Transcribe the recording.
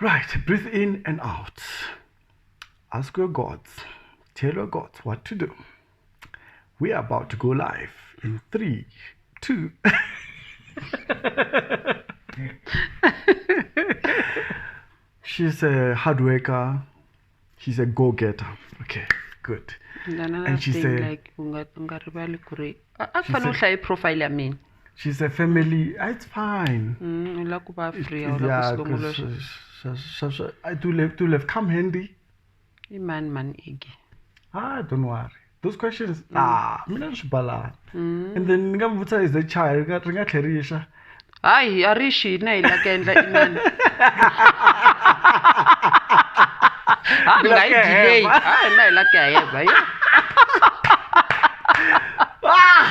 Right, breathe in and out. Ask your gods. Tell your gods what to do. We are about to go live in 3, 2. She's a hard worker. She's a go-getter. Okay, good. And And she thing, said- like u nga rivali ku ri a ku fanele u hlaye profile ya mina. She's a family. It's fine. U lava ku va free, a wu lava Yeah, ku 'cause swi longoloxa. I do live, do live. Come handy. I mani mani Iggy? Ah, don't worry. Those questions, mina ni swi balani. And then ni nga mi vutisa is a child, ri nga tlherixa. Hayi, a ri xi hina hi la ku endla inani. Ha, mi nga yi La ku delay. hemba. Ha, hina hi la ku ya hemba, yo. Ah!